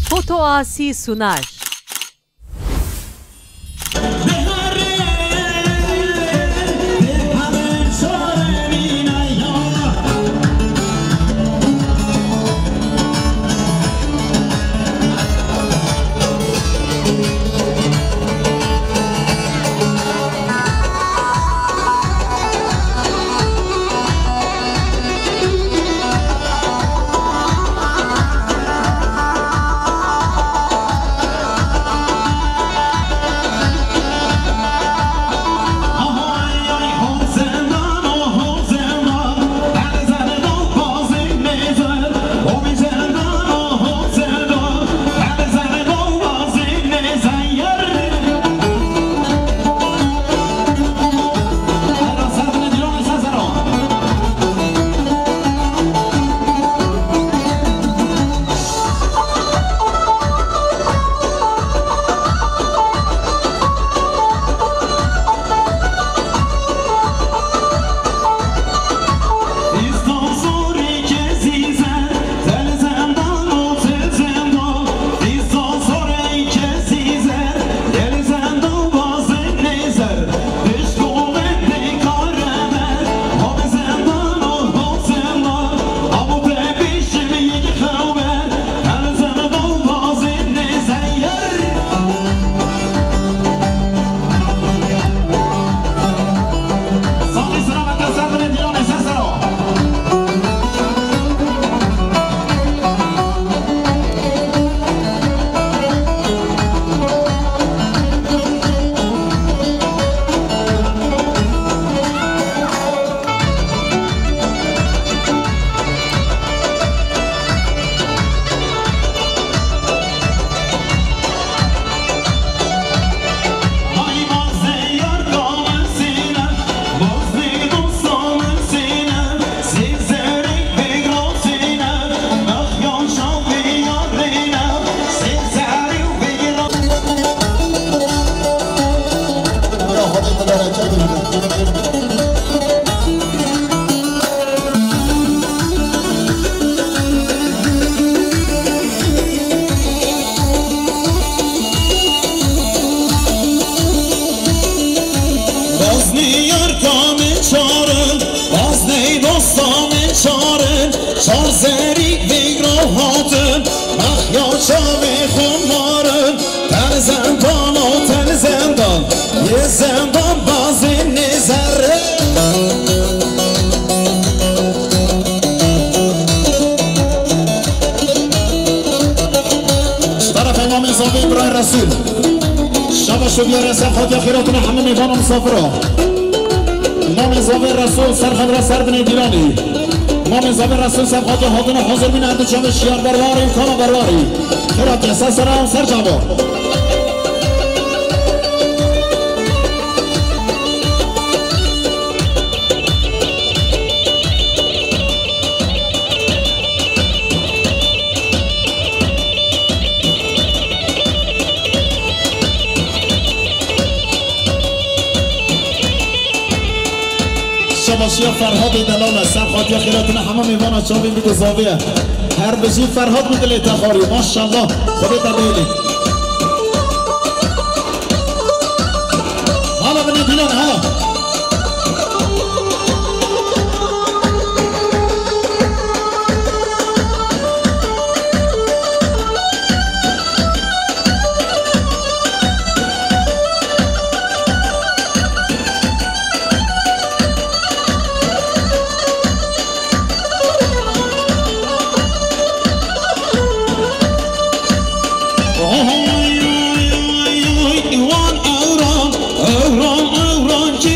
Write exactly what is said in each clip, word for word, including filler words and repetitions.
Foto Asi sunar. Baznê yarka min çar in, baznê dosta min çar in, çar zerî vêgra hatin, mexya çavê xwe marin, tel zendan o tel zendan, yê zendan bazê nêzerin. Ji terefê Mamê Zavê Birayê Resûl. Şaba şoviya re ser xatiya xêratine hemû mêvan û misafira. Mamê Zavê Resûl ser xedra ser binê dîlanî. Mamê Zavê Resûl ser xatiya hatine hazir bîne her du çavê şiyar berwarî û kana berwarî. Xêratiye ser sera em ser çava. Şabaşiya Ferhadê delal e, ser xatiya xêratine hema mêvana çavên bide zavê ye. Her bijî Ferhad, min dilê te xwarî. Maşallah. Xwedê te bêlî. Hala binê dîlan, hala. Oy, oy, oy, oy, wan ewran, ewran, ewran, kê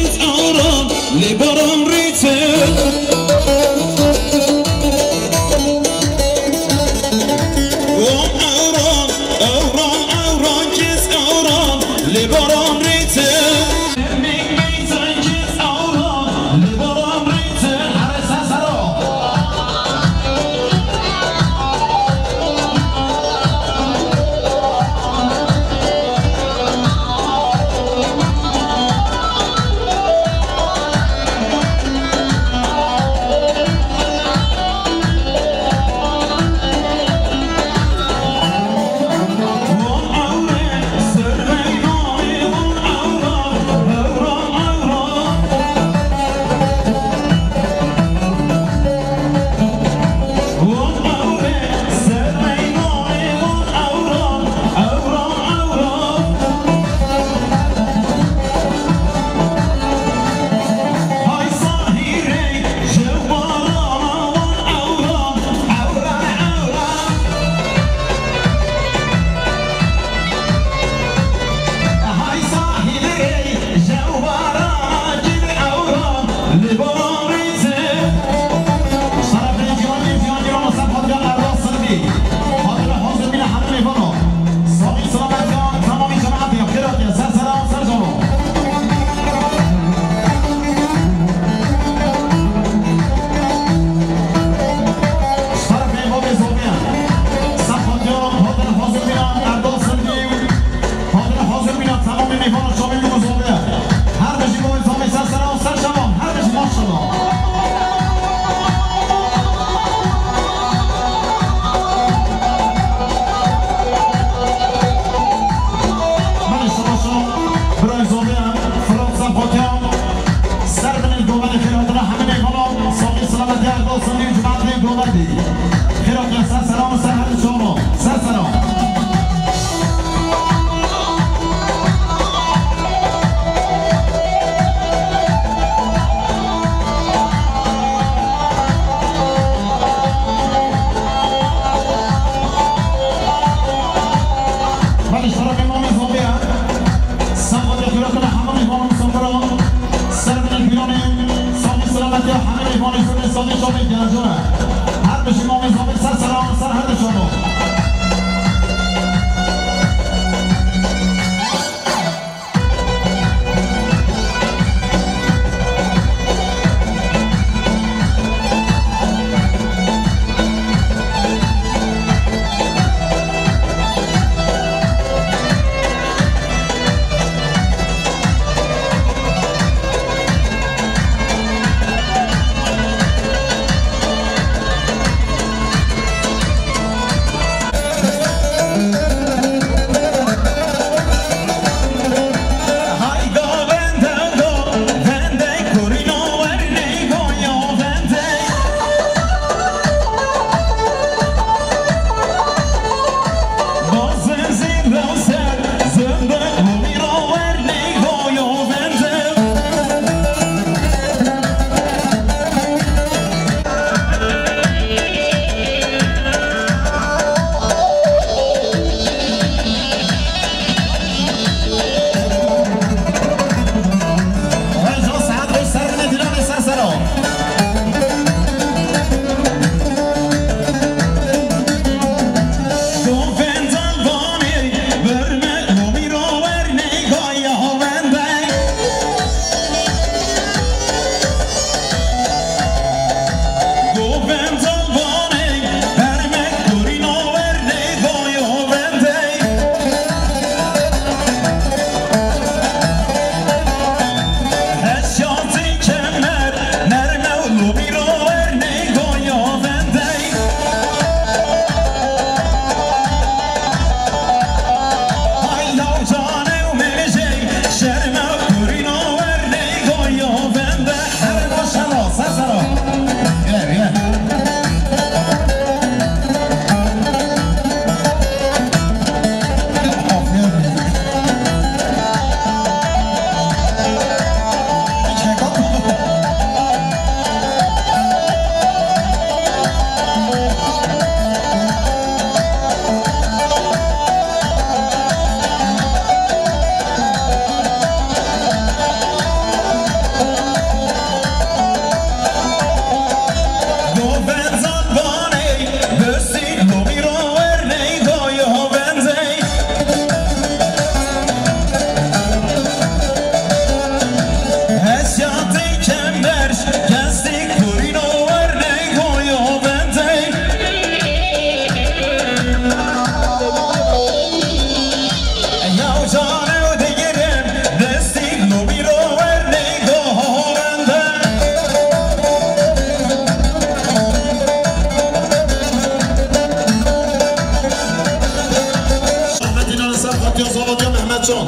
Can.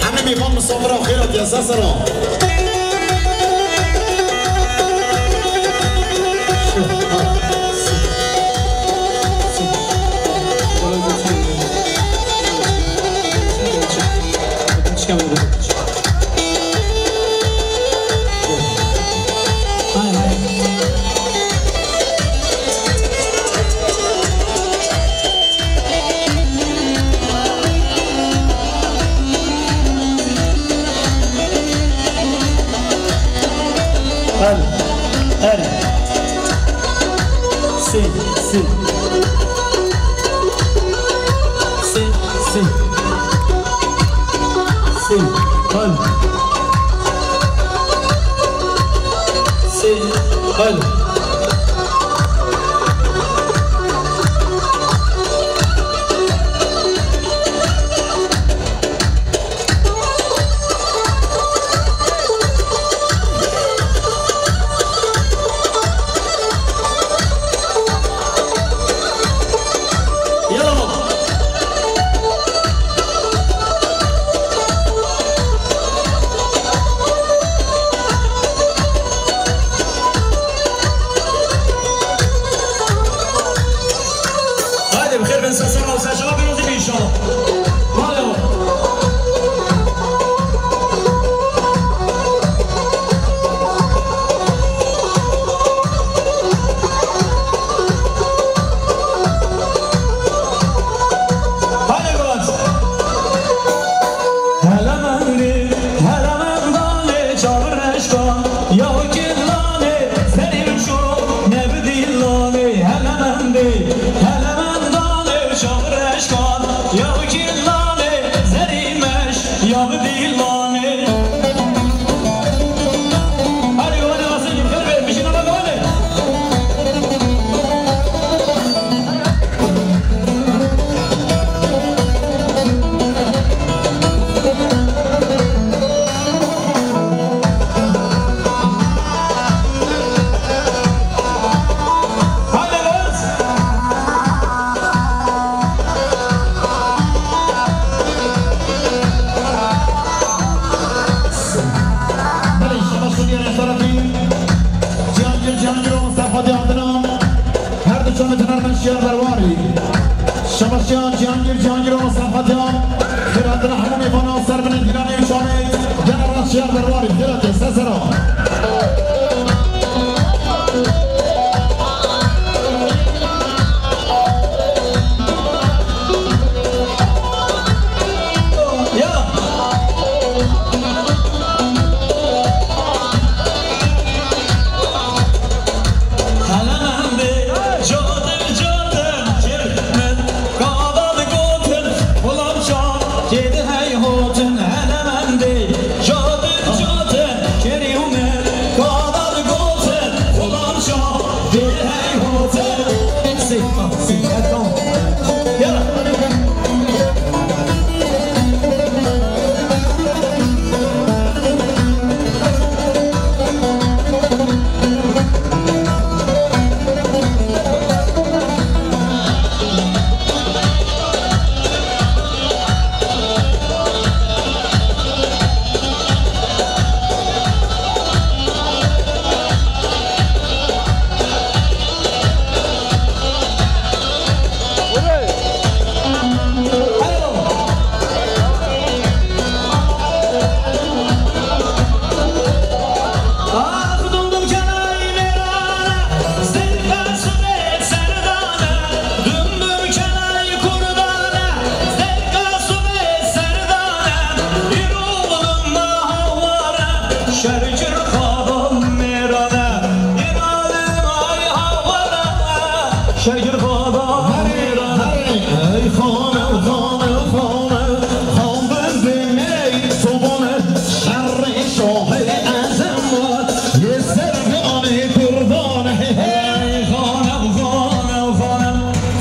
Hemî mêvan misafira xêr hatiye ser sera. Hadi. Hadi. Si, si. Si, si. Si, hadi. Si, hadi. Haydi, bi xêr bin, ser sağ ol, ser şeva, bir olsun inşallah. Hadi oğlum. Hadi oğlum. Hele mendî, hele mendanê çav reşkan, ya killanê, serî ço, ne bi dîlanê, hele mendî, hele mendanê çav reşkan, ya killanê, serî meş, ya bi dîlanê. Hadi, hadi, Asım, gel be, bir şey yapalım, hadi. Belê, şebaş û diyarên tarafî. Cihangir, Cihangir û Mustafa Diyadina. Her du çavê tenermen şiyar derwarî. Şebaşiya Cihangir, Cihangir û Mustafa Diyan. Xêr hatina hemû mêvanan ser binê dîlanê û çavê. Gel rast şiyar derwarî. Xêr hatî, ser sera. Ya. Hele mendê, cadin, cadin, kir min, gava digotin, filan çav, kê di hey hotin, hele mendê, cadin, cadin, kerî û min, gava digotin, filan çav, kê di hey hotin. Sê, sê, her kan. Yala. Şergir xadan mêrane, yê malê may haware. Şergir xadan mêrane. Hey xane, xane, xane, xandin dimey sobane, şerê şahê ezem, yê ser bi anê kurdan. Hey xane, xane, xane,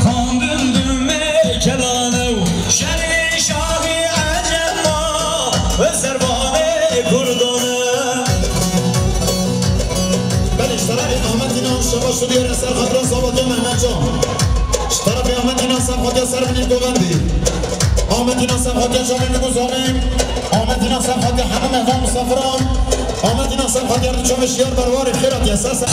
xandin dimey kelane. Şerê şahî ecema, servanê Kurdan e. Belê, ji terefê Ahmet Înan, şebaş û diyar e ser xatira Sabatya Mehmet Can. Ji terefê Ahmet Înan ser xatya ser binê govendê. Ahmet Înan ser xatiya çavên li ku zanî. Ahmet Înan ser xatiya hemû mehvan misafiran. Ahmet Înan ser xatiya li çavê şiyar berwarê xêra diye ser ser.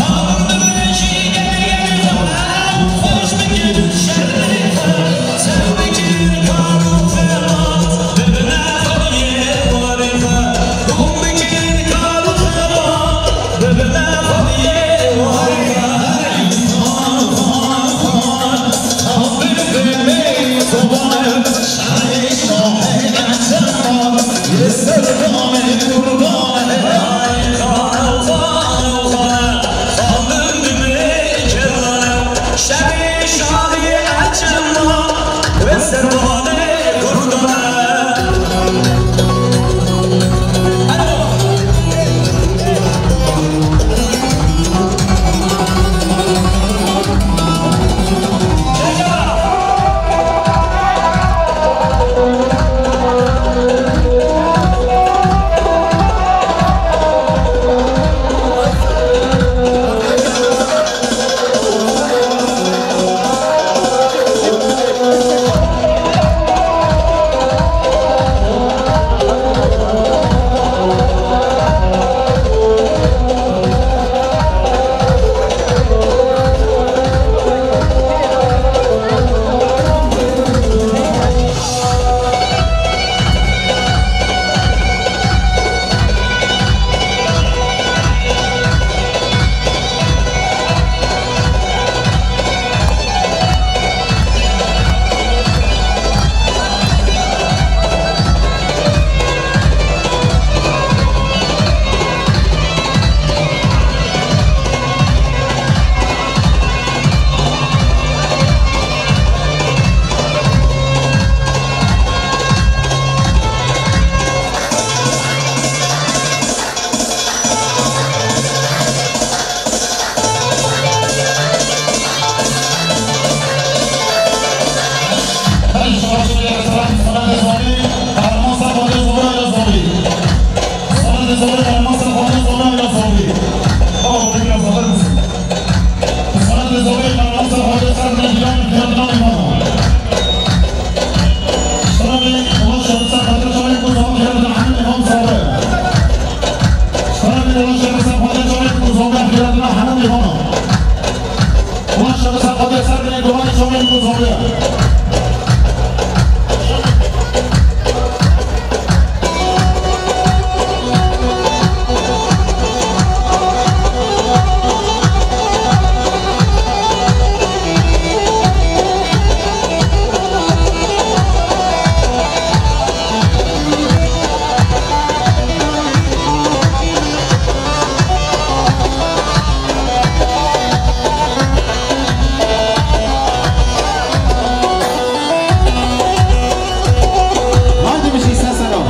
Haydi bir şey, sen sen ol.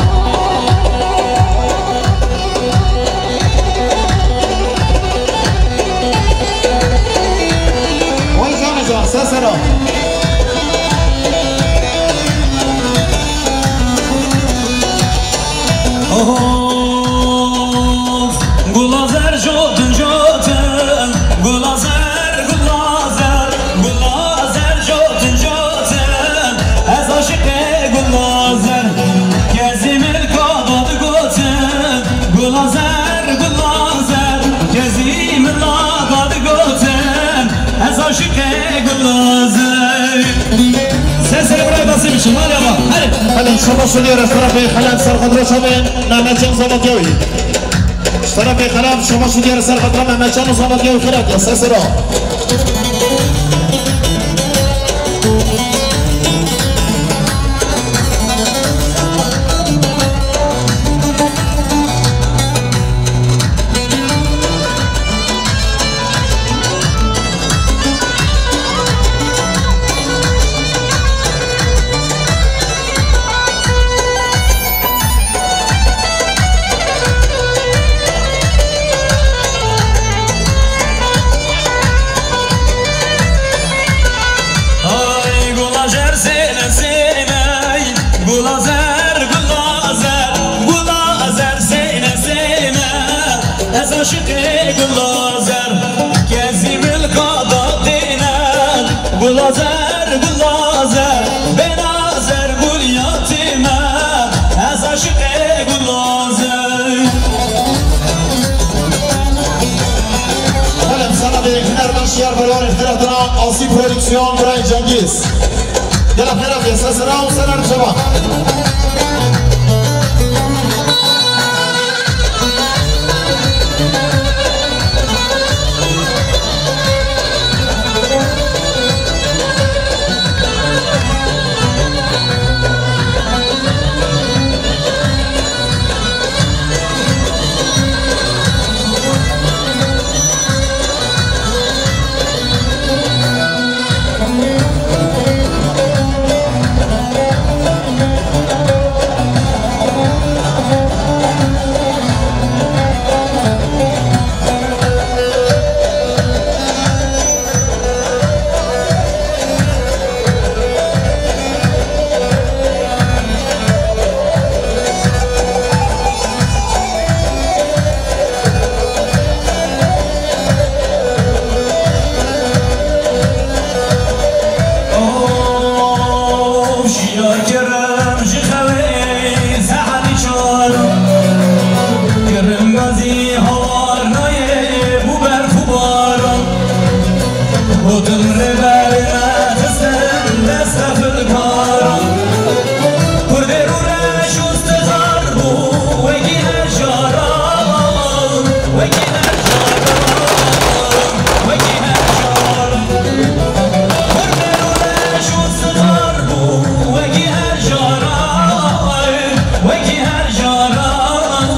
Oy, can, can, sen sen ol. Of, gula zer jotin jotin, gula zer, gula zer, gula zer jotin jotin, ez aşiqê gula zer, kezî milka da digotin, gula zer, gula zer, kezî milka da digotin, ez aşiqê gula zer. Sesleri buraya basayım için, var ya bak, hadi. Hadi, şaba şudiyor, tarafı, halam, sarkadra, şabe, Mehmetcan Zamatyavi. Tarafê xerab, şema şûdiyar ser xatira Mehmetcan û Zamat Gevî xêra diye, ser sera. Ay, gula jer zêne zêne, gula zer, gula zer, gula zer zêne zêne. Ez aşiqê gula zer, kezî milka da dêne. Gula zer, gula zer, bêna zer gul ya Prodüksiyon Brian Cengiz. Gel, Ferhat, ya, sesine al, sen Erceba. Of, şiya kerem ji xewê saetî çar. Kerem gazî hawar nayê bû berf û baran. Gotin rêber nexistin desta filkaran. Kurdê rûreş û stixar bû wekî her caran, wekî her caran, wekî her caran. Kurdê rûreş û stixar bû wekî her caran, wekî her caran,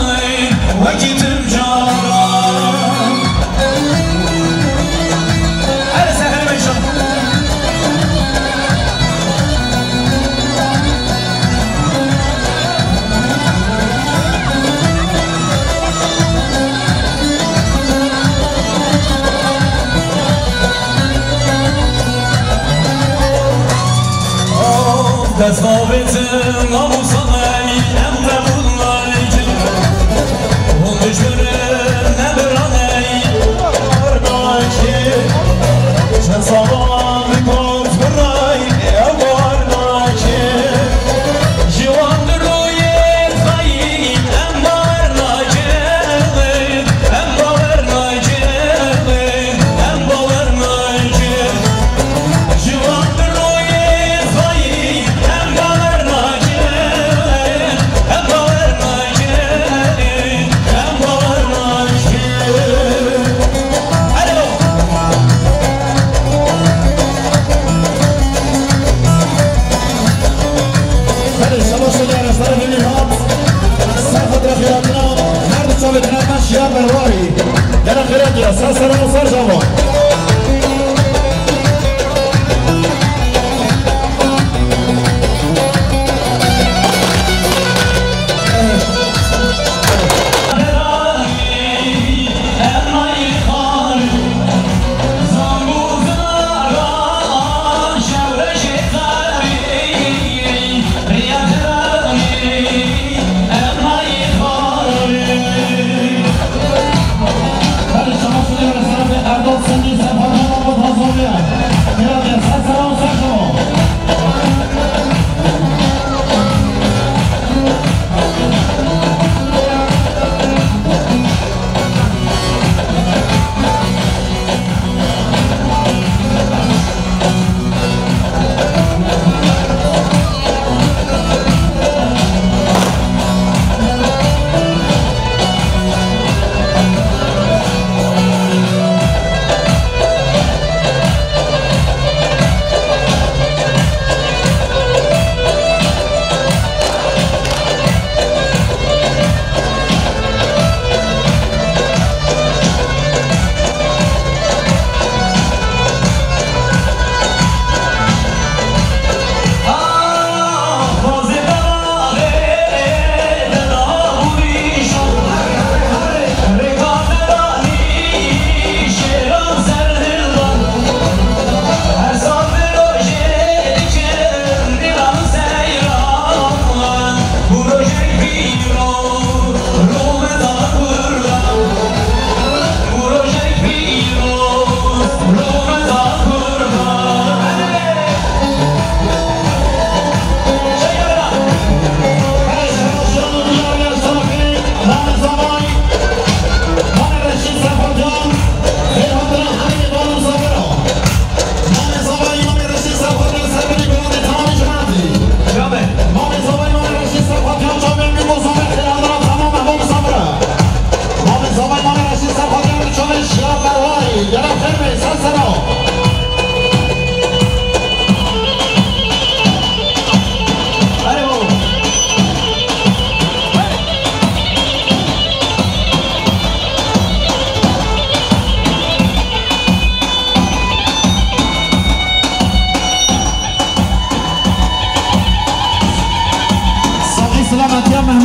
wekî tim caran. Hele ser herê meşan. Dest avêtin namûsa me, em qebûl nakin. Hûn dijmirin ne bira ne, bar nakin. Çend salan bi kort birayî, ew bar nakin. Ji wan di rûyê dixayî, em bar nakin. Em bawer nakin, em bawer nakin. Ji wan di rûyê dixayî, em bawer nakin,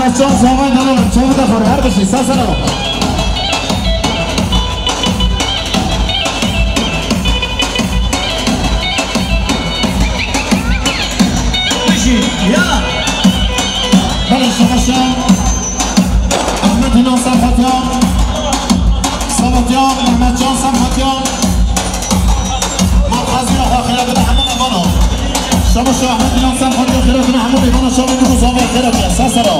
Çav zavay dano, çav de xor, her bişî, sa sera. Bişî, ya. Belê, şabaş e. Ahmet Hilal Serfatiya. Serfatiya, Mehmet Can Serfatiya. Ma qazî ya xwe xêra bide hemû mêvana. Şabaş e Ahmet Hilal Serfatiya, xêra bide hemû mêvana, şavê min û zavê xêra bide. Sa sera.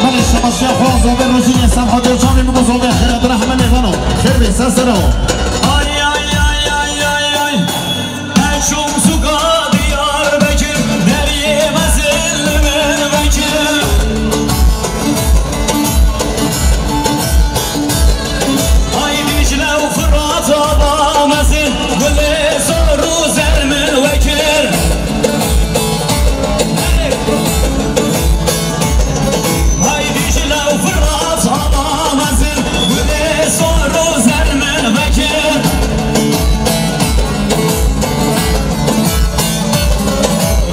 Belê, şabaş e xwe, zavê rojînê Serfatiya, çavê min û zavê xêra bide hemû mêvana. Xêr be, sa sera. Ay, ay, ay, ay, ay, ay. Eçûm sûka Diyarbekir, deriyê mezin li min vekir. Hay Dîcle û Firat ava mezin, gulê zor û zer min vekir. Hay Dîcle û Firat ava mezin, gulê zor û zer min vekir.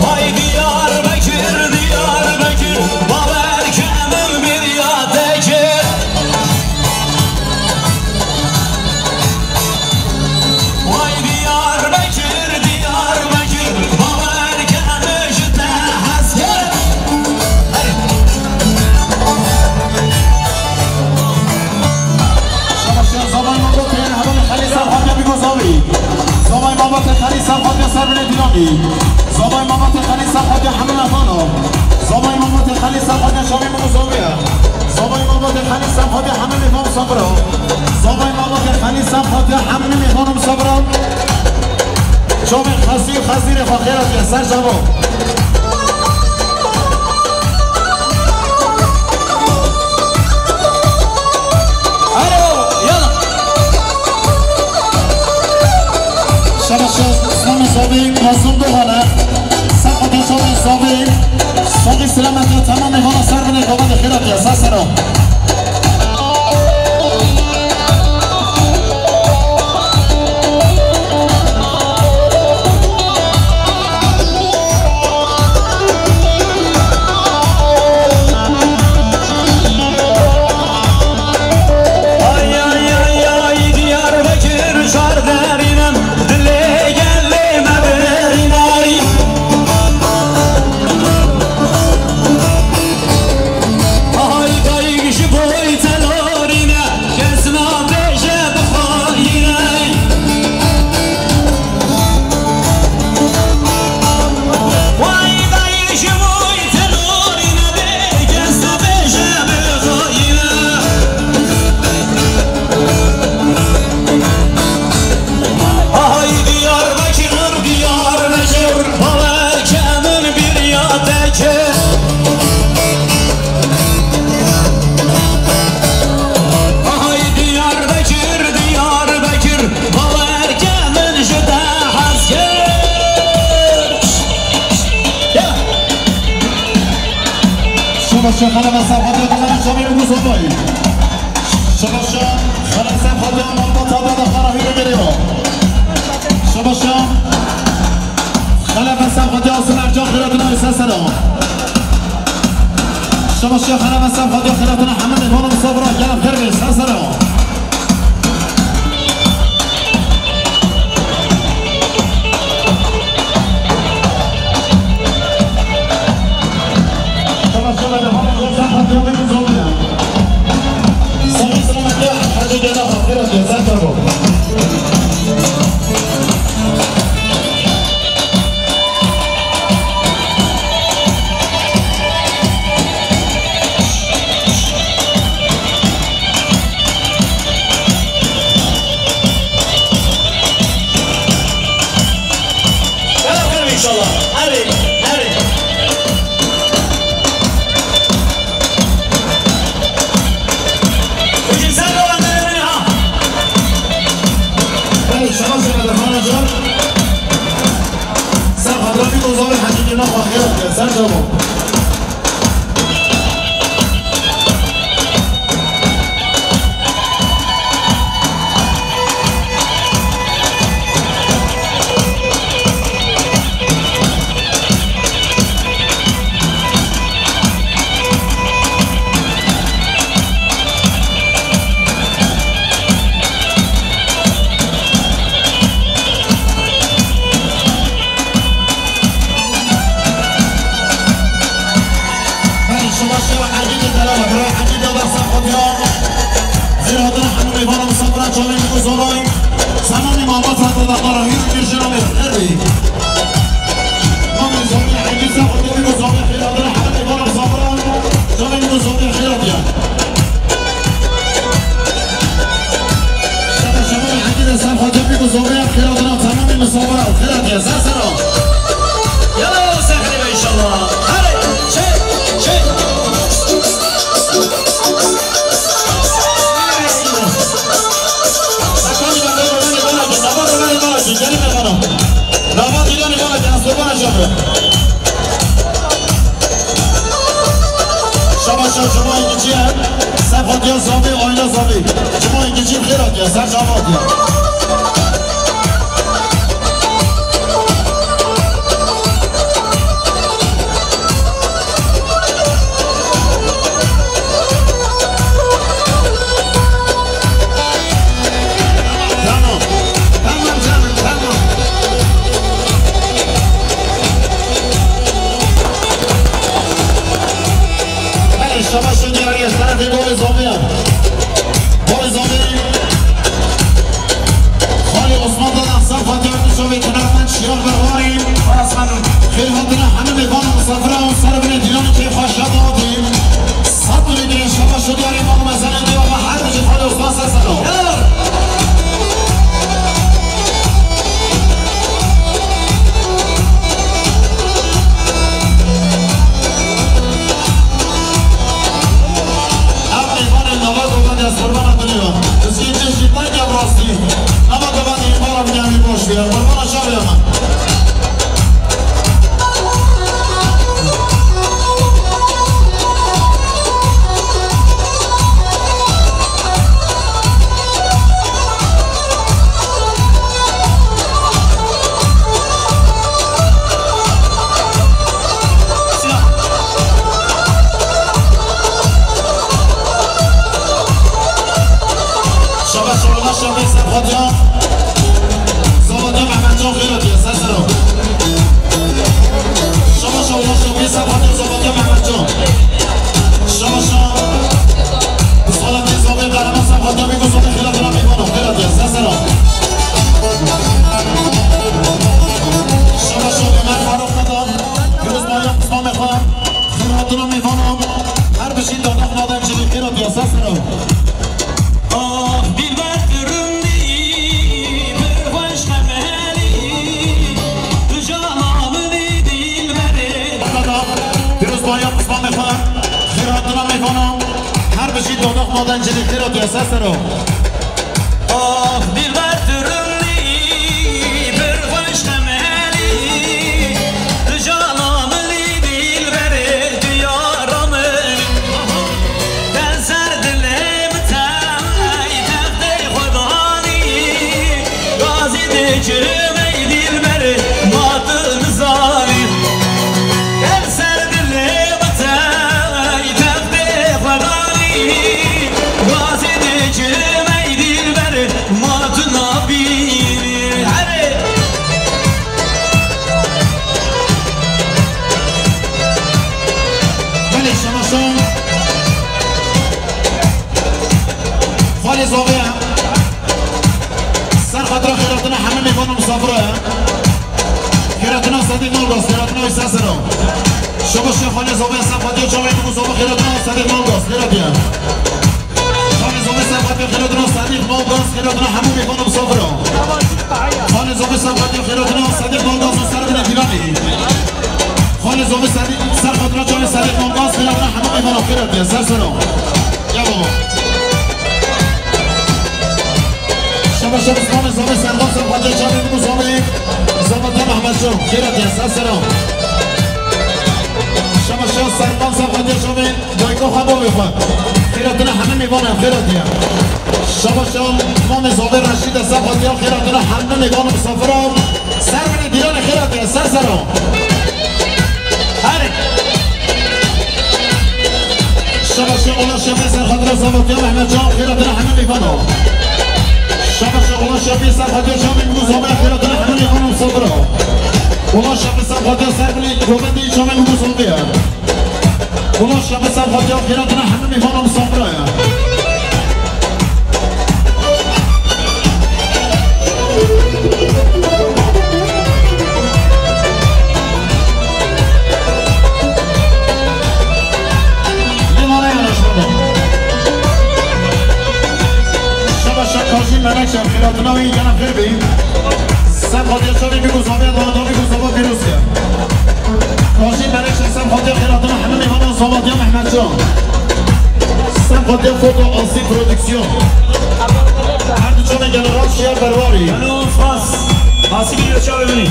Hay Diyarbekir, Diyarbekir, bawer ke min biriya te kir. Vay Diyarbekir, Diyarbekir, bawer ke min ji te hez kir. Şabaş e, zavay mamoste, hevalê Xelîl Serfatiya bî ku zavî. Zavay mamoste Xelîl Serfatiya ser binê dîlanî. Zavay mamoste Xelîl Serfatiya hemû mêvana. Zavay mamoste Xelîl Serfatiya şavê min û zavê ye. Zavay mamoste Xelîl Serfatiya hemû mêvan sabira. Zavay mamoste Xelîl Serfatiya hemû mêvan sabira. Çavê Xesî û Xesîrê xwe xêra diye ser çavan. Alo, yala. Şabaş e, Slamê Zavê, Mazlûm Doğan e. Serfatiya çavê Zavê. Saxî selamet e, temamê vana ser binê gava de xêra diye, sa sera. Ay, ay, ay, ay, Diyarbekir şar derînim, dilê gelê me birînay. Ay, dayik ji boy telorîne, kes nabêje bixwayîne. Way dayik ji boy telorîne, bê kes nabêje bixwayîne. Hay Diyarbekir, Diyarbekir, bawer ke min biriya te kir. Hay Diyarbekir, Diyarbekir, bawer ke min ji te hez kir. Ya. Şabaş e, Xelef Serfatiya, Xelef Şamî, Musa Bay. Şabaş e, Xelef Serfatiya, Malbata, Dada, Xara, Hüyre, Geriyo. Şabaş e, Xelef Serfatiya, Asıl Ercan, Xeradına, Sesena. Şabaş e, Xelef Serfatiya, Xeradına, Hemed, Hanım, Sabra, Gelef, Herbe, Sesena. Zor hecî dîna xwe xêr bike, ser çavan. Belê, şima şewa Hecî de delala, bira Hecî de bersa xwe diyan. Xêr hatina hemû mêvanan, misafira çavên ku zolay. Selamê malbata te da qara hîr û hîr jina me xêr bî. Mamê zolay Hecî se xwe diyan ku zolay xêr hatina hemû mêvanan, misafira çavên ku zolay xêr hatiya. Şaba şaba Hecî de ser xwe diyan ku zolay xêr hatina temamê misafira xêr hatiya. Ser sera. Yala, ser xêr be inşallah. Hadi, çek, çek. Şaba şaba, cuma yekî ye. Ser hatiya zavê, aile zavê. Cuma yekî xêr hatiya, ser çava hatiya. Tamam. Tamam canım, tamam. Belê, şaba şo diyarî ez terefê Bolê Zomî ye. Bolê Zomî. Xalê Osman da nexsan Fatih Erdoğan şovê kenar men şiyar berwarî. Xêr hatina hemî mêvana misafira û ser binê dîlanê kêfa şad hatî. Sed binê şaba şo diyarî mala mezenê diyar me her bijî Xalê Osman ser sero. Ev mêvanê nava govan ez qurbana dilê me. Piskê çeşî teng ev rastî. Nava govan ê mala bîne em ê boş bî. Qurbana çavê me. Şaba şaba şaba ser Fatih. Zavatiya Mehmetcan xêr hatiye, ser sero. Şaba şaba şaba ser Fatih, Zavatiya Mehmetcan. Şaba şaba. Salati Zavê Kahraman ser Fatih, bir kuzum xêr hatina mêvano, xêr hatiye, ser sero. Şaba şaba Ömer Faruk Kadan. Pîroz Bayram, Osman Mexan. Xêr hatina mêvano. Her bijî dadak madan jî xêr hatiye, ser sero. Ah, dilber tu rindî, pir xweş xemelî, tu jana min î dilberê. Pîroz Bayram Osman Mexan, xêr hatina mêvano, her bijî dadak madan jî xêr hatiye, ser sero. Ah, dilber tu rindî, pir xweş xemelî, tu jana min î dilberê, tu yara min î. Te ser dilê min te, ey textê xwedanî, gazî dikirim ey dilberê, ma tu nizanî. Te ser dilê min te, ey textê xwedanî, gazî dikirim ey dilberê, ma tu nabînî. Herê. Belê, şema şo. Xalê Zovê ye. Ser xatira xêratina hemî mêvan û misafir e. Xêratina Sedî Malbas, xêratina wî ser sero. Şoba şê Xalê Zovê ser xatiya çavê ku Zovê xêratina Sedî Malbas, xêratiye. Xalê Zovê ser xatiya xêratina Sedî Malbas, xêratina hemî mêvan û misafir e. Xalê Zovê ser xatiya xêratina Sedî Malbas û ser binê dîlanê. Xalê Zovê Sedî, ser xatira çavê Sedî Malbas, xêratina hemî mêvan û xêratiye, ser sero. Ya baba. Şaba şaba Osmanê Zovê Serdar ser xatiya çavê ku Zovê. Zavat ya Mehmet Şo, xêr hatiye, ser seran. Şaba şo Serkan Serhatiye şovê dayka xwe bavê xwe. Xêr hatine hemî mêvanan, xêr hatiye. Şaba şo mamê zavê Reşîde Serhatiye, xêr hatine hemî mêvan û misafiran. Ser binê dîranê, xêr hatiye, ser seran. Herê. Şaba şo ola şefê Serhatiye Zavat ya Mehmet Şo, xêr hatine hemî mêvanan. Şaba şo ola şefê Serhatiye şovê bû zavê, xêr hatine hemî mêvan û misafiran. Ola şefê Serhatiye ser binê govendê çavê bû zavê. Ola şefê Serhatiye xêr hatine hemî mêvan û misafiran. Şaba şo Kazî Menekşe, xêr hatina wî gene xêr bî. Serhatiye çavê bî ku zavê, daweta bî ku zava pîroz ke. Kazî Menekşe Serhatiye, xêr hatine hemî mêvanan, Zavat ya Mehmet Şo. Serhatiye Foto Asî Prodüksiyon. Her du çavê gene rast şiya berwarî. Alo, spas. Asî bî çavê min î.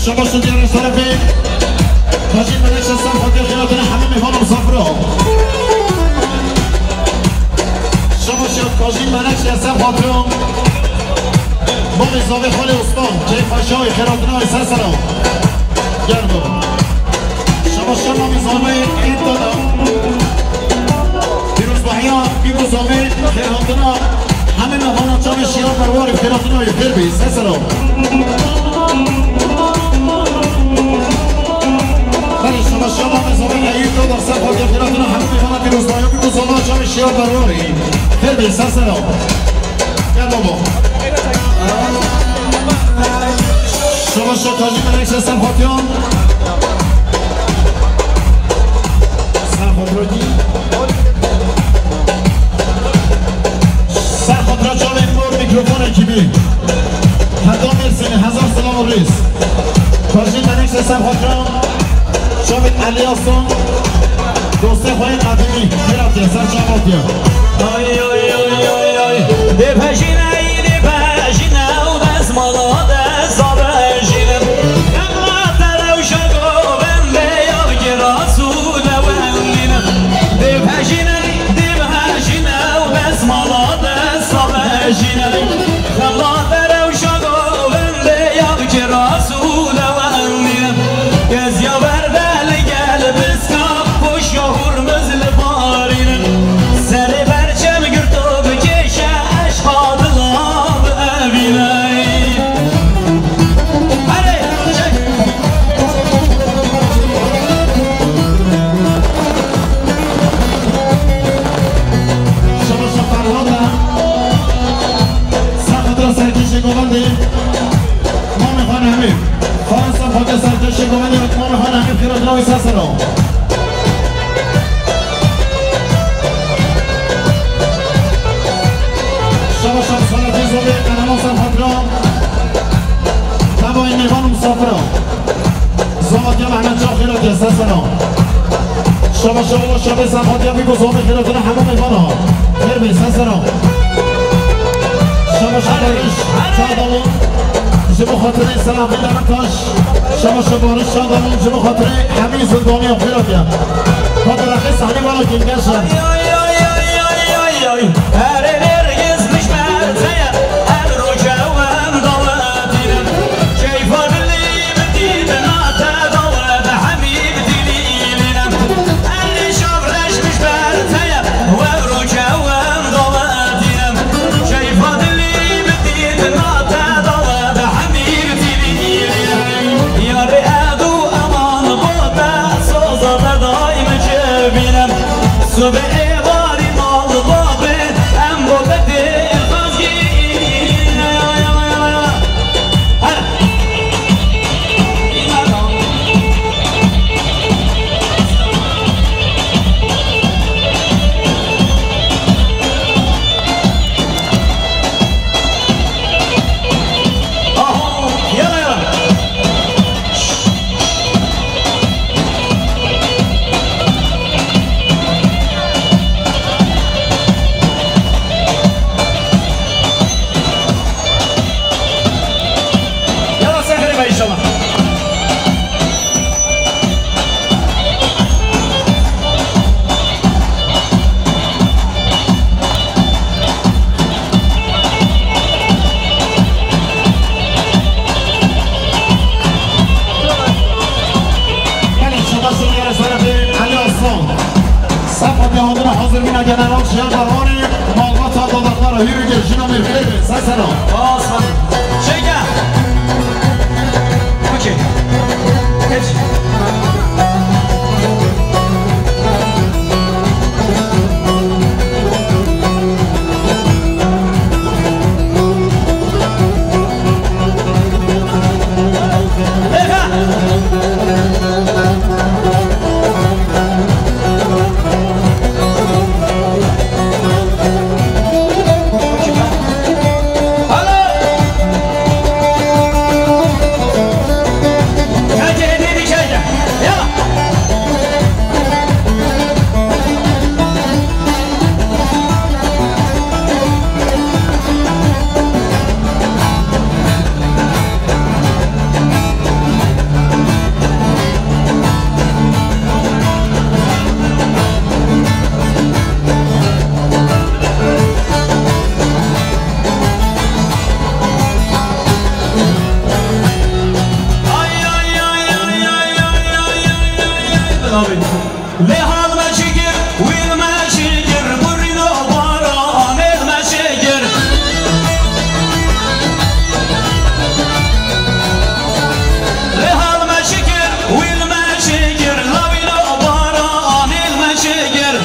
Şaba şo diyar şerefê. Kazî Menekşe Serhatiye, xêr hatine hemî mêvan û misafiran. Şaba şo Kazî Menekşe Serhatiye. Bavê zavê Xalê Osman, Keyf Paşayê, xêr hatina wê, ser seran. Gel baba. Şaba şo mamê zavê Îdana. Pîrozbahiya bî ku zavê, xêr hatina hemî mêvanan, çavê şiya berwarî, xêr hatina wê, xêr bî, ser seran. Belê, şaba şo mamê zavê Eyûb Dodar Serhatiye, xêr hatina hemî mêvanan, pîrozbahiya bî ku zava, çavê şiya berwarî, xêr bî, ser seran. Gel baba. Şaba şo Kazî Menekşe Serhatiye. Serhatiye. Serhatiye çavê mor mîkrofon ekîbî. Heta Mêrsînê hezar selam û rêz. Kazî Menekşe Serhatiye. Çavê Elî Aslan, dostê xwe yê qedîmî, xêr hatiye, ser çav hatiye. Ay, ay, ay, ay, ay. Dê pejîne, dê pejîne û destmala desta bejîne. Xemla te rewşa govendê ya ki rasû de wendîne. Dê pejîne, dê pejîne û destmala desta bejîne. Xemla te rewşa govendê ya ki rasû de wendîne. Keziya verde li gel biska, poşya hurmiz li barînin. Serê berçem girto bikêşe, eşqa dila bievîne. Herê, çek. Şaba şo Ferhad e. Serhatiye serkêşê govendê. Mamê xwe Nehmî. Xanin Serhatiye serkêşê govendê, mamê xwe Nehmî, xêr hatina wê, ser seran. Şaba şo Serhatiye zavê Qehreman Serhatiye. Tevayê mêvan û misafiran. Zavat ya Mehmet Şo, xêr hatiye, ser seran. Şaba şo ola şefê Serhatiye bî ku zavê, xêr hatine hemî mêvanan. Xêr bî, ser seran. Şaba şo Barış Çağdalon, ji bo xatirê Selahattin Demirtaş. Şaba şo Barış Çağdalon, ji bo xatirê hemî zindaniyan, xêr hatiye. Hadi rexê sahnê bana kim gençler. Ay, ay, ay, ay, ay, ay. Erê Nêrgiz mijber te ye, ev roje wenda we dîne. Keyfa dilî bi dî bi nate da we de hemî bi dilî lîne. Erê Şavreş mijber te ye, ev roje wenda we dîne. Keyfa dilî bi dî bi nate da we de hemî bi dilî lîne. Yarê edu eman bo te, soza te daîm cibîne. Sibê êvarî mal babê, em bo te tê xazgî. Her. Aho, yala, yala. General Şiyan Barwanî, malbata dodaklara hîrû gel jina mêrxêr be, seseno. Spas, spas. Şêke. Okey. Geç. Lê hal me çi kir, wîl me çi kir, burîno bara anêl me çi kir. Lê hal me çi kir, wîl me çi kir, lawîno bara anêl me çi kir.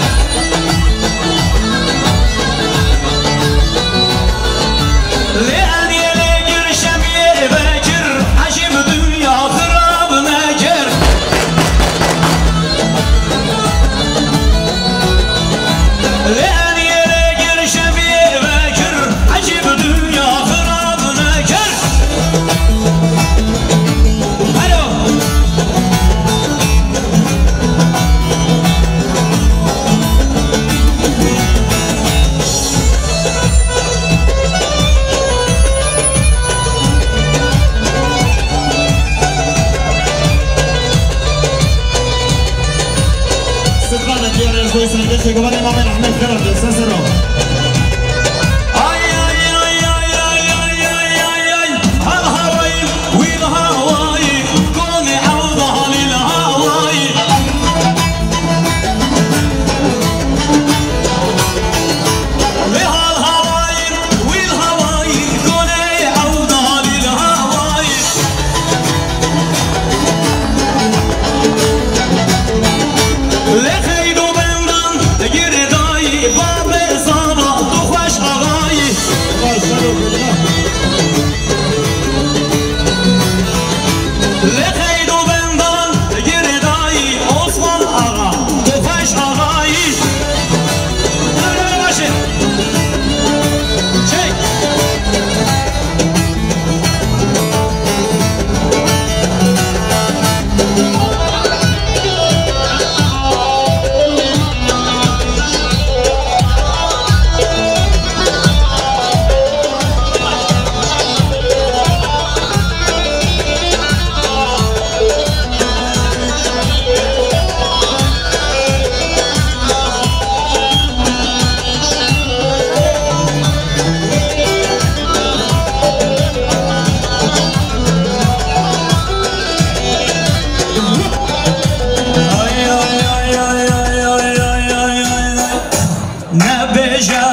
Lê eniyê lê kir, şemiyê vekir, ecîb dinya xirab nekir. Lê eniyê lê kir, şemiyê vekir, ecîb dinya xirab nekir. Alo. Sidqan e, diyar ez doy serdeşe, gubanê mamê rahmet kera, dê sesero. Ay, ay, ay. Hal hawayî, wîl hawayî, konê ewda halîl hawayî. Lê hal hawayî, wîl hawayî, konê ewda halîl hawayî. Lê xeydo bendan girêdayî, babê zava tu xweş axayî. Lê xeydo bendan girêdayî, Osman Axa, tu xweş axayî. Çek. Nebêje,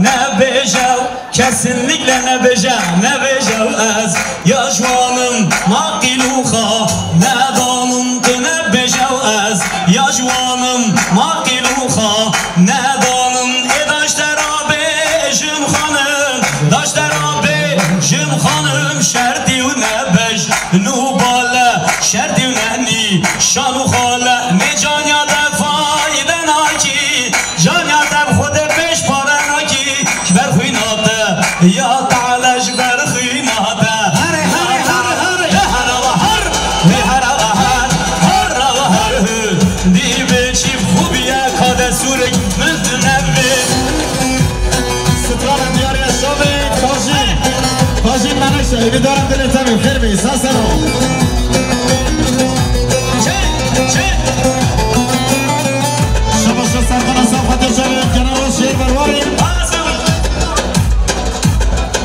nebêje, kesinlikle nebêje, nebêje ez ya ji wan im, maqîl û xa nedanim tu nebêje ez ya ji wan im, maqîl û xa nedanim. Ê daş te ra bêjim xanim, daş te ra bêjim xanim, şertî û nebej nû bale, şertî û nenî şan û xale, nê canya te fayde nakî. Canya te bi xwe de pêş pare nakî, ji ber xwîna te ya Teala, ji ber xwîna te. Here, here, here, here. Lê here ve her, lê here ve her, here ve her, dî bê çî xwe biye, ka de sûrik min tu nebê. Strana diyarê şavê, Kajî, Kajî Menekşe, êvî darim dilê te bî, xêr bê, saseno. Çe, çe. Şabaşa Serkan Hasan Fatih Şeref, General Şehir Berwari.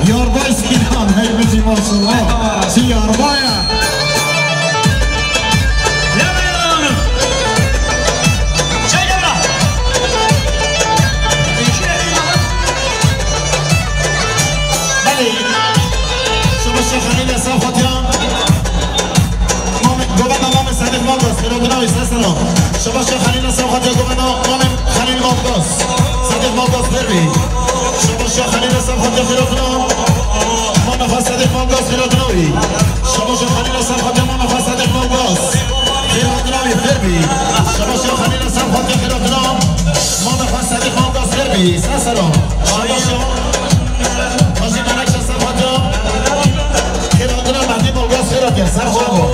Yarbay Sinan, heybetî maşallah. Çi yarbaya. Ya be ya. Çek ya. Sesino. Şabaş ya Xelîl Hasan Xatiya Gomeno, Mamê Xelîl Malgaz. Sadiq Malgaz Pervî. Şabaş ya Xelîl Hasan Xatiya Xêratina. Mama Xas Sadiq Malgaz Xêratina wî. Şabaş ya Xelîl Hasan Xatiya Mama Xas Sadiq Malgaz. Xêratina wî Pervî. Şabaş ya Xelîl Hasan Xatiya Xêratina. Mama Xas Sadiq Malgaz Pervî. Sesino. Şabaş ya. Hacî Melek Hasan Xatiya. Xêratina Mehdî Malgaz Xêratiya. Ser xwe bo.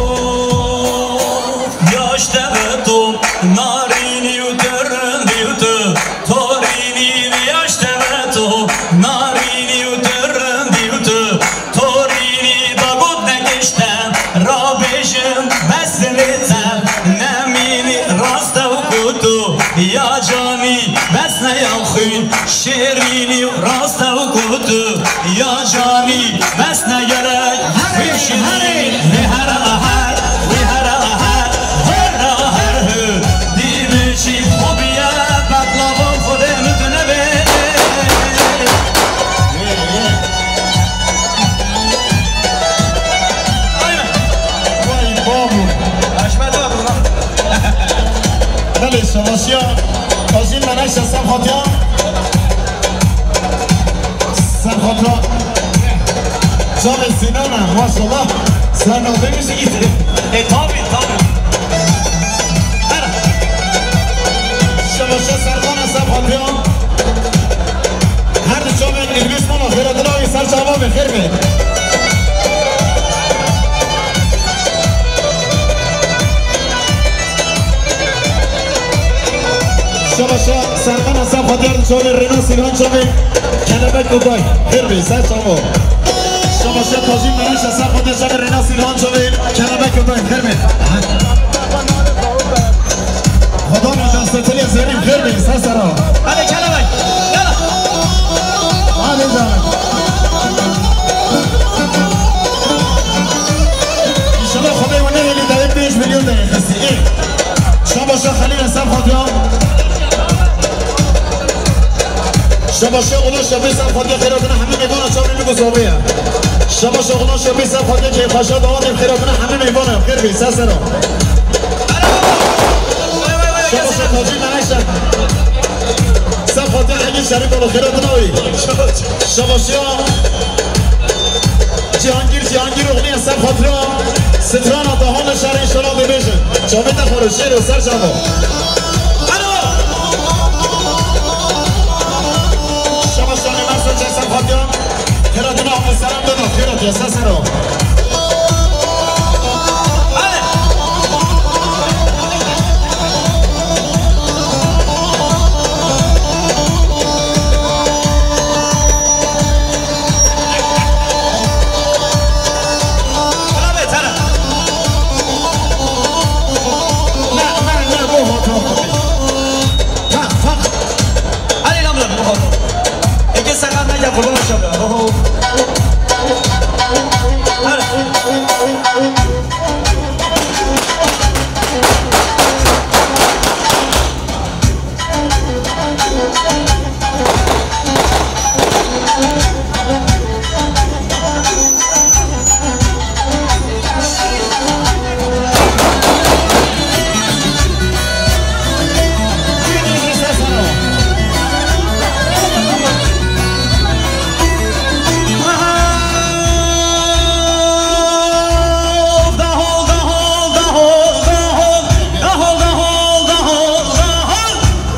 Yaş teve tu, narînî û tu rindî û tu, torînî vî yaş teve tu, narînî û tu rindî û tu, torînî da got nekişte, rabêjin bes divê te, nemînî rast ew ku tu, ya canî bes ne ya xwîn. Şêrînî rast ew ku tu ya canî bes ne gerek. Herê, herê. Wî here her, wî here her, here her hu. Dî min şî xwe biye, beqlavan Xwedê min tu nebê. Aynen. Vay babu. Haşmet abi lan. Belê, şabaşiya. Kazim Menekşe Serxatiya. Serxatiya. Çavê Sinan e, maşallah. Sen o demiş ki. E, tabii, tabii. Her. Şabaşiya Serxana Serxatiya. Her di çavên Îdrîs Mala Xêratina wî ser çava be, xêr be. Şabaşa Serkan Hasan Xatiyar çavê Rêna Sîlhan çavê Kelebek Oday. Xêr be, ser çavo. Şabaşa Kazim Meraş Hasan Xatiyar çavê Rêna Sîlhan çavê Kelebek Oday. Xêr be. Xwedana destpêkê zêrîn xêr be, ser sera. Hadi kelebek, yala. Hadi canım. İnşallah Xwedê we nehêlî dayê pênc milyon de xistî. Ê. Şabaşa Xelîl Esen Xatiya. Şabaşa Ulaş Şabî Sen Xatiya xêratina hemî mêvana çavê min ku zavê ye. Şabaşa Ulaş Şabî Sen Xatiya keyfxweşa dawatê xêratina hemî mêvana xêr be, ser sera. Şabaşa Tacî Menekşe. Sefatiya Hegî Şerîf ola xêratina wî. Şabaşiya Cihangîr, Cihangîr oxlî ye Sefatiya. Strana dahana şerê inşallah dibêjin. Çavê te xwe şêro ser çavo. Alo! Şabaşiya Nêmer Soçe Sefatiya. Xêratina Abdulselam dana, xêratiya, ser sero.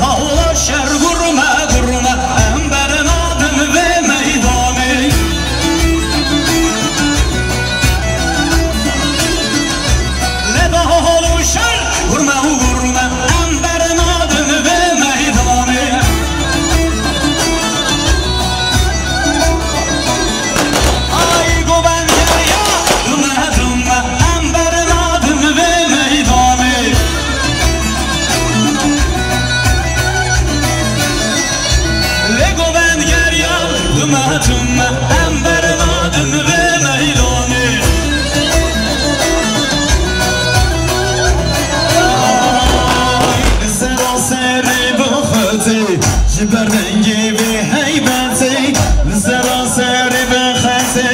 Dahol şer gurme, gurme, em bernadim vê meydanê. Lê dahol û şer gurme û gurme, em bernadim vê meydanê. Ay govend geriya, dume dume, em bernadim vê meydanê. Lê govend geriya, dume dume, em bernadim vê meydanê. Sera serê bixetê, ji ber dengê vê heybetê. Li sera serê bixetê,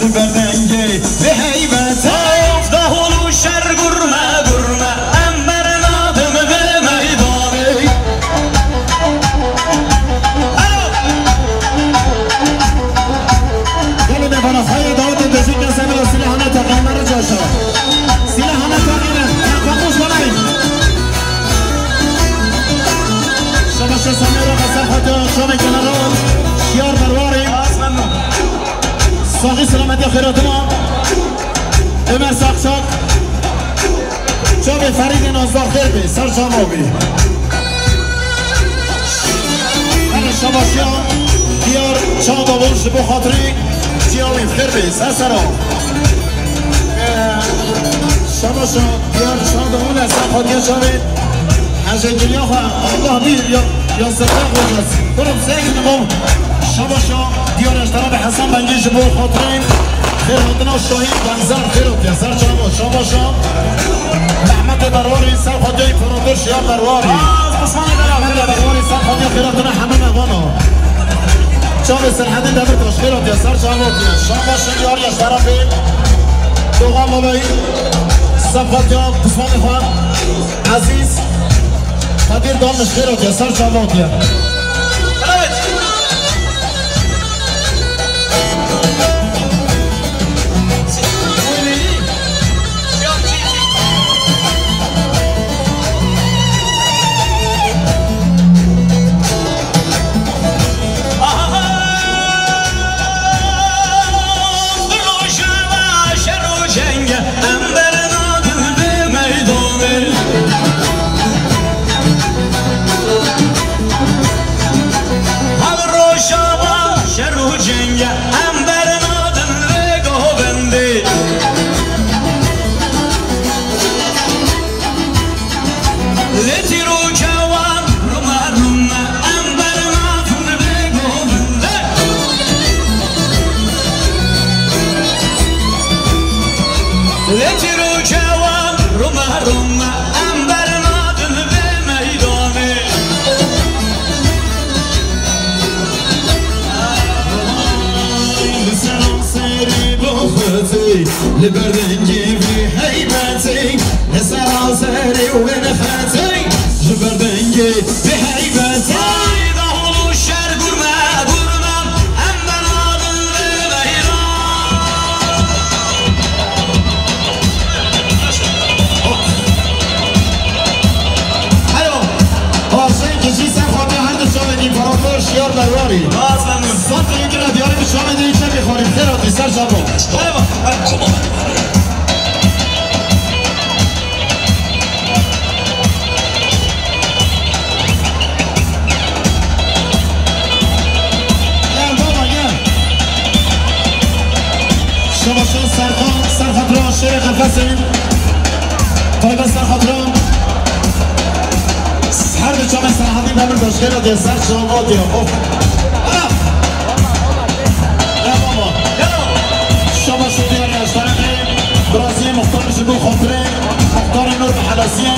li ber dengê vê heybetê. Of dahol û şer gurme, gurme, em ber Çavê General Şiyar Berwarê. Saxî selametiya xêratina. Ömer Saksak. Çavê Ferîdê Nazdar xêr bê, ser çava wî. Hele şabaşiya diyar çawa bol ji bo xatirî çiya wî xêr bê, ser sera. Şabaşa diyar çawa bol, ser xatiya çavê. Hecê giliya xwe, Allah bir ya, ya zerre xocas. Kurum seyir nimam. Şabaşa diyar eştera be Hesen Bengî ji bo xatirê xêr hatina Şahîn Benzer xêr hatiye. Ser çava, şabaşa. Mehmetê Berwarî, ser xatiya împarator Şiyar Berwarî. Mehmetê Berwarî, ser xatiya xêr hatina hemû mevana. Çavê Selhedîn Demirtaş xêr hatiye, ser çava hatiye. Şabaşa diyar eştera be. Dogan Balayî, ser xatiya pismanê xwe. Ezîz Kadir Dalmiş xêr hatiye, ser çava hatiye. Evet. Rojava şer û ceng e, em bernadin vê meydanê. Hev Rojava şer û ceng e, em bernadin vê govendê. Lê tîr û çawan rûme rûme em bernadin vê govendê. Lê tîr û çawan rûme rûme em bernadin vê meydanê. Li seranserê bixetê, li ber dengê vî heybetê, li seranserê wê nexetê, ji ber dengê vî heybetê. Ay, dahol û şer gurme, gurme, em bernadin vê meydan. Alo. Arşên Kijî ser xatiya her du çavên împarator Şiyar Berwarî. Saz ve muz. Saz ve gila diyarê bi çavê de çavê xwarî xêr hatî ser çavan. Merhaba. Gel baba, gel. Şabaşa Serkan, ser xatira şêrê Qefesê. Taybet ser xatira. Her du çavên Serhatî Demirtaş xêr hatiye, ser çava diye. Of. Ana. Ya baba. Ya. Şabaşa diyar ya, şerefê. Biraziyê muxtar ji bo xatirê. Muxtarê Nur Mehelesiyê.